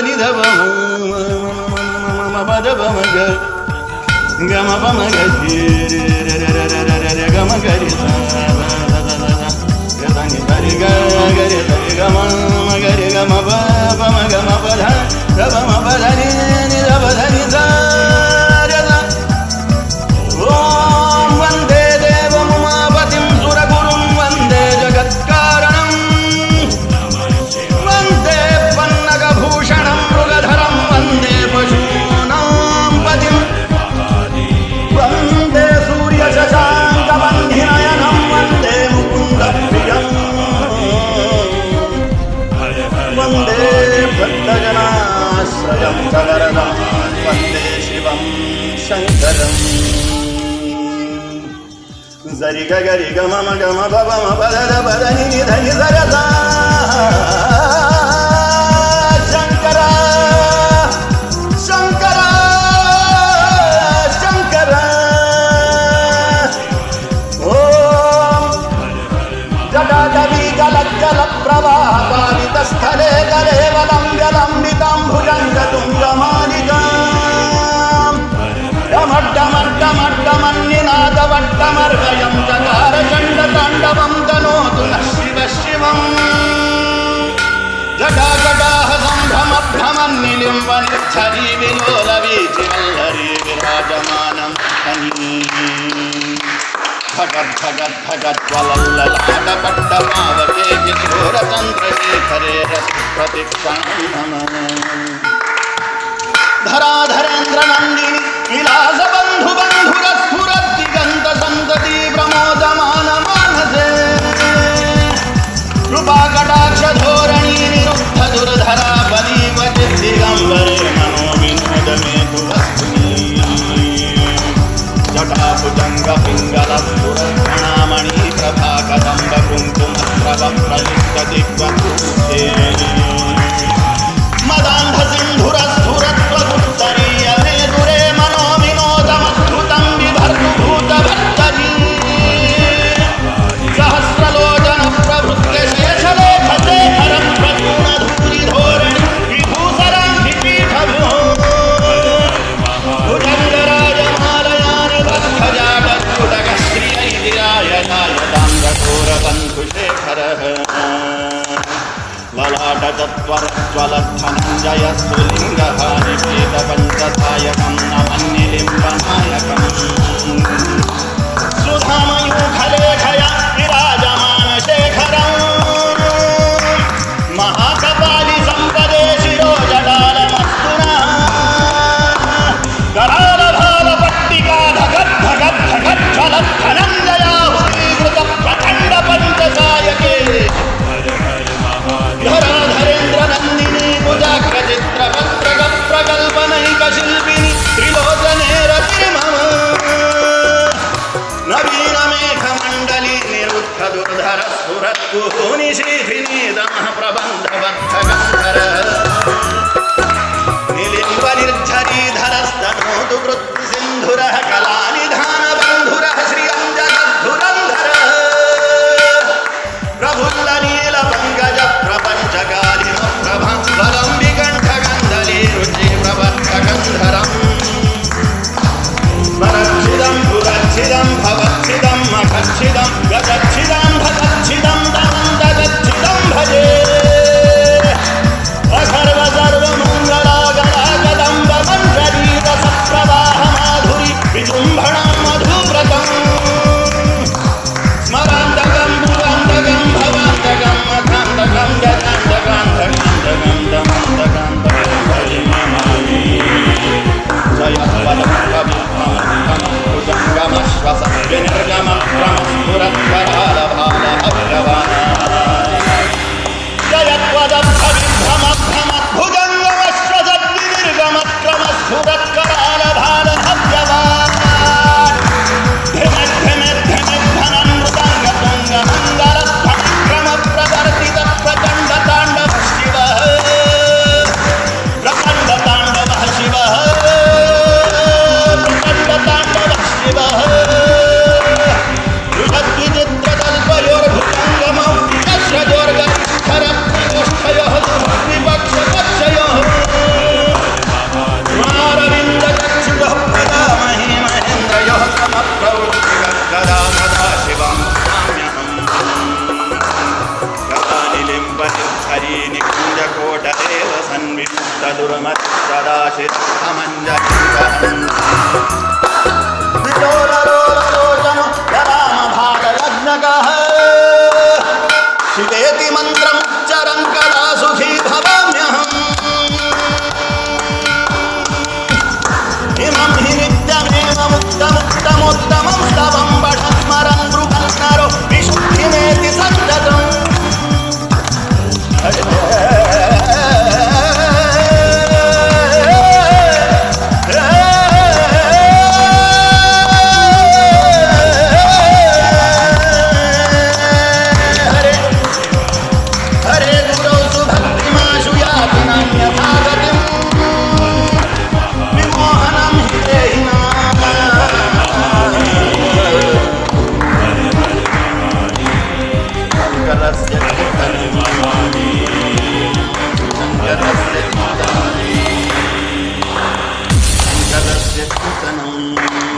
ని ధ ప మ ప ధ ప మ గ గ మ ప మ గ రి రే రే రే రే రే రే గ మ గ రి స స స స స రే స ని ధ రి గ గ రి ధ రి గ మ మ గ రి గ మ ప ప మ గ మ ప ధ ధ ప మ ప ధ ని ని ధ ప ధ ని స రే స. ఓం వందే దేవముమాపతిం సురగురుం వందే జగత్కారణం వందే పన్నగభూషణం మృగధరం వందే పశూనాం పతిం వందే సూర్యశశాంకబంధినయనం వందే ముకుందప్రియం వందే భక్తజనాశ్రయం చ వరదం వందే శివం శంకరం. సరి గ గరి గ మ మ గ మ ప ప మ ప ధ ధ ప ధ ని ని ధ ని స ర స. శంకర శంకర శంకర. ఓం జటాటవీజలజ్జల ప్రవాహ పావితస్థలే కలేవలంబ్యలంబితాం భుజంగతుంగమాలికాం డమడ్డమడ్డమడ్డమన్నినాదవట్టమర్వయం చకార చండతాండవం తనోతు నః శివ శివం. జటాజటాహ సంభ్రమ భ్రమన్నిలింబ నిర్ఝరీ విలోల వీచివల్లరీ విరాజమానం హనీ భగద్భగద్భగజ్వలల్లలాటపట్ట పావకే కిశోర చంద్రశేఖరే రసి ప్రతిక్షణం మమ. ధరాధరేంద్ర నందిని విలాస బంధు బంధుర స్ఫురద్దిగంత సంతతి ప్రమోదమాన మానసే కృపా కటాక్ష ధోరణి నిరుద్ధ దుర్ధరా పదీప దిగంబరే మనో వినోదమేతు వస్తుని. జటాభుజంగ పింగళ స్ఫురణామణి ప్రభా కదంబ కుంకుమ స్రవ ప్రలిప్త దిగ్వపూషే మదాంధ సింధుర స్ఫురత్వగుత్తరీయ మేదురే మనో వినోదమద్భుతం బిభర్తు భూత భర్తరీ. సహస్రలోచన ప్రభృత్య శేషలేఖశేఖరం ప్రసూనధూరి ధోరణి విభూసరాంఘి పీఠభూ భుజంగరాజమాలయాని బద్ధజాటూటకశ్రియైరాయదాయతాంగఘోరబంధుశేఖరः. లలాట చత్వరజ్వలద్ధనంజయ స్ఫులింగహారిపీతపంచసాయకం నమన్నిలింబనాయకం సుధామయూఖలేఖయ విరాజమాన శేఖరం మహాకపాలి సంపదే శిరోజటాలమస్తునా. కరాలభాల పట్టికా ధగద్ధగద్ధగజ్వలద్ధనంజయాహుతీకృత ప్రచండ పంచసాయకే ధరాధరేంద్ర నందిని కుజాగ్ర చిత్ర పత్రక ప్రకల్పనైక శిల్పిని త్రిలోచనే రతిర్మమ. నవీన మేఘ మండలి నిరుద్ధ దుర్ధర స్ఫురత్కునిశీధిని దమః ప్రబంధ బద్ధ గంధర నిలింబ నిర్ఝరీధరస్తనోతు వృత్తి సింధురః కళానిధాన బంధురః శ్రియం జగద్ధురంధర ప్రఫుల్ల నీల పంకజ ప్రపంచకాలిమ ప్రభ బలంబికంఠ గంధలీ రుచి ప్రబద్ధ గంధరం. వరచ్చిదం పురచ్చిదం భవచ్చిదం మఖచ్చిదం గజచ్చిదం భగచ్చిదం దమందగచ్చిదం భజే. అసర్వ సర్వ మంగళాగళాకదంబ మంజరీర సప్రవాహ మాధురి విజృంభ శరణం.